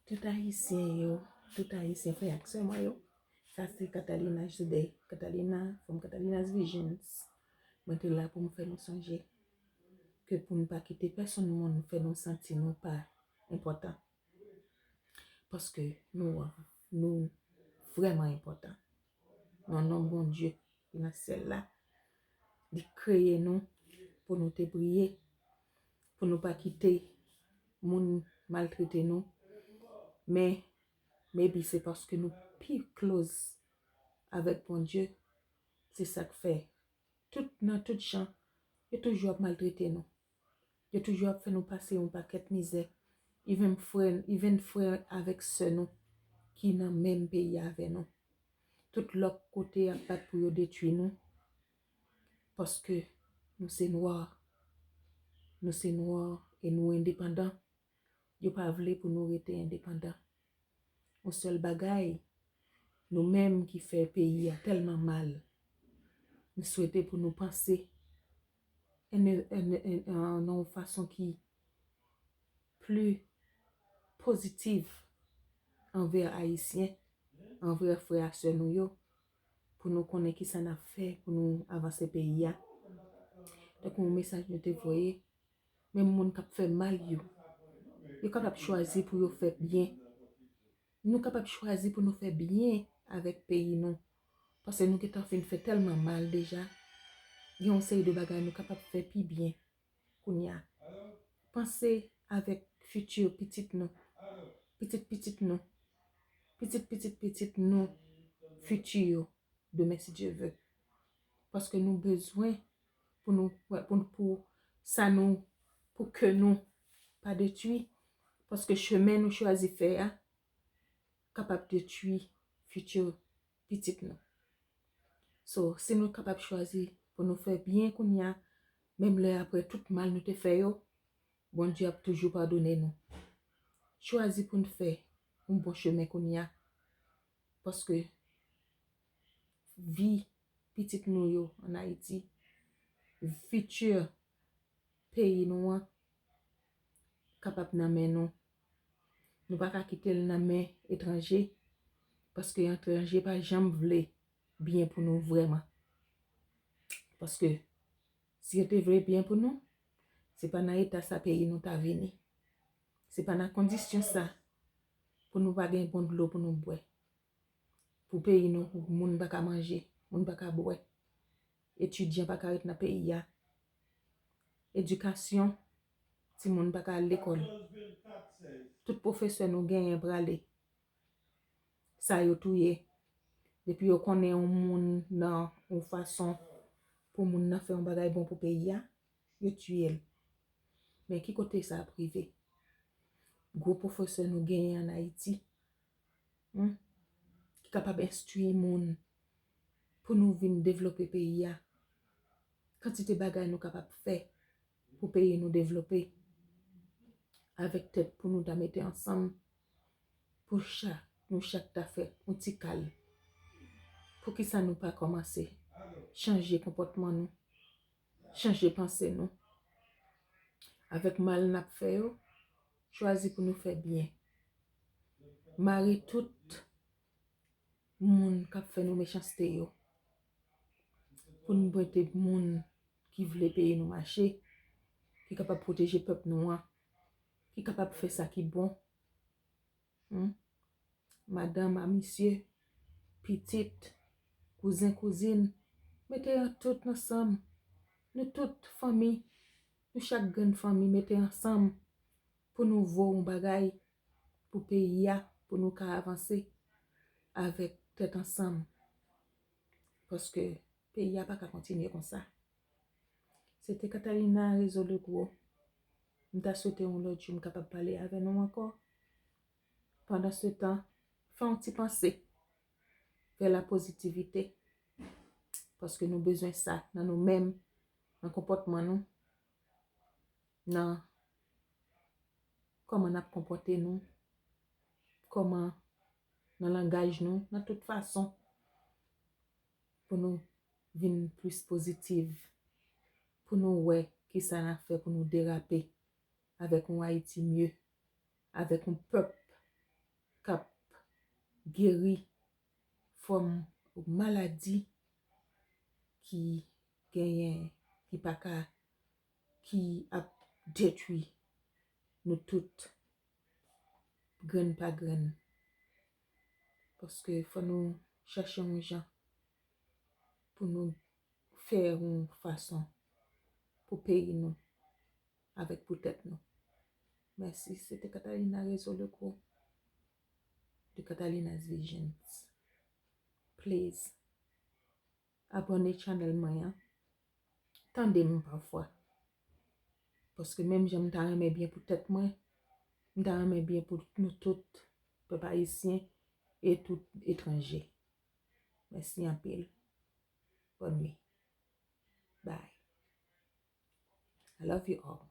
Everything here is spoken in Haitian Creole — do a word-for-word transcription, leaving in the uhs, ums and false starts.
Tout Ayisyen yo, tout Ayisyen frè ak sè mwen yo, sa se Catalina José, Catalina, from Catalina's Visions. Mwen te la pou m fè nou sonje ke pou n pa kite pèsonn moun fè nou santi nou pa enpòtan. Paske nou, nou vrèman enpòtan. Nan non Bondye ki nan syèl la, li kreye nou pou nou te briye, pou nou pa kite moun maltrete nou. Men, maybe se paske nou pi close avèk Bondye, se sa k fè tout, nan tout jan, yo toujou ap maltrete nou. Yo toujou ap fè nou pase yon pakèt mizè. Even frè, even frè avèk sè nou ki nan menm peyi avè nou. Tout lòt kote ap bat pou yo detwi nou. Paske nou se nwa. Nou se nwa e nou endepandan. Yo pa vle pou nou rete endepandan. Yon sèl bagay, nou menm ki fè peyi a tèlman mal, m swete pou nou panse en, en, en, en, nan yon fason ki pli pozitif anvè Ayisyen, anvè frè a sè nou yo, pou nou konnen kisa n ap fè pou nou avanse peyi a. Tankou yon mesaj nou te voye, menm moun k ap fè mal yo, yo kapab chwazi pou yo fè byen. Nou kapab chwazi pou nou fè byen avèk peyi nou. Paske nou gentan fin fè tèlman mal deja. Gen yon seri de bagay nou kapab fè pi byen kounye a. Panse avèk fiti pitit nou, pitit pitit nou, pitit pitit pitit nou, fiti yo, demen si Dye vle. Paske nou bezwen pou nou, pou, pou sa nou, pou ke nou pa detwi. Paske chemen nou chwazi fè a kapab detwi fiti pitit nou. So, si nou kapab chwazi pou nou fè byen kounye a, menm lè apre tout mal nou te fè yo, Bondye ap toujou padone nou. Chwazi pou n fè yon bon chemen kounye a. Paske vi pitit nou yo ann Ayiti, fiti peyi nou an kapab nan men nou. Nou pa ka kite l nan men etranje, paske etranje pa janm vle byen pou nou vrèman. Paske si yo te vle byen pou nou, se pa nan eta sa peyi nou ta vini. Se pa nan kondisyon sa pou nou pa gen bon dlo pou nou bwè. Pou peyi nou, pou moun pa ka manje, moun pa ka bwè. Etidyan pa ka ret nan peyi a. Edikasyon, timoun pa ka al lekòl. Tout pwofesè nou genyen prale. Sa yo touye. Depi yo konnen yon moun nan yon fason pou moun nan fè yon bagay bon pou peyi a, yo tiye l. Men ki kote sa ap rive? Gwo pwofesè nou genyen ann Ayiti, hmm, ki kapab enstwi moun pou nou vin devlope peyi a. Kantite bagay nou kapab fè pou peyi nou devlope. Avèk tèt pou nou ta mete ansanm, pou chak, nou chak ta fè yon ti kal. Poukisa nou pa kòmanse chanje konpòtman nou, chanje panse nou? Avèk mal n ap fè yo, chwazi pou nou fè byen. Mare tout moun k ap fè nou mechanste yo. Pou n mete moun ki vle peyi nou mache, ki kapab pwoteje pèp nou an, ki kapab fè sa ki bon. Hmm? Madanm a misye, pitit, kouzen kouzin, mete yo tout ansanm. Nou tout fanmi, nou chak grenn fanmi mete ansanm pou nou vo yon bagay pou peyi a, pou nou ka avanse avèk tèt ansanm. Paske peyi a pa ka kontinye konsa. Se te Catalina Rezo Legros. M ta swete yon lòt jou m kapab pale avè nou ankò. Pandan se tan, fè yon ti panse vè la pozitivite. Paske nou bezwen sa nan nou menm, nan konpòtman nou, nan kòman n ap konpòte nou, kòman nan langaj nou, nan tout fason, pou nou vin plis pozitif, pou nou wè kisa n ap fè pou nou derape avèk yon Ayiti mye, avèk yon pèp k ap geri fòm maladi ki genyen, ki pa ka, ki ap detwi nou tout, grenn pa grenn. Paske fò nou chache yon jan pou nou fè yon fason pou peyi nou avèk pou tèt nou. Mèsi. Se te Catalina Rezo Lecour de Catalina's Visions. Please, abòne channel mwen an. Tande m pafwa. Paske menm jan m ta renmen byen pou tèt mwen, m ta renmen byen pou nou tout, pèp ayisyen e tout etranje. Mèsi anpil. Bonne nuit. Bye. I love you all.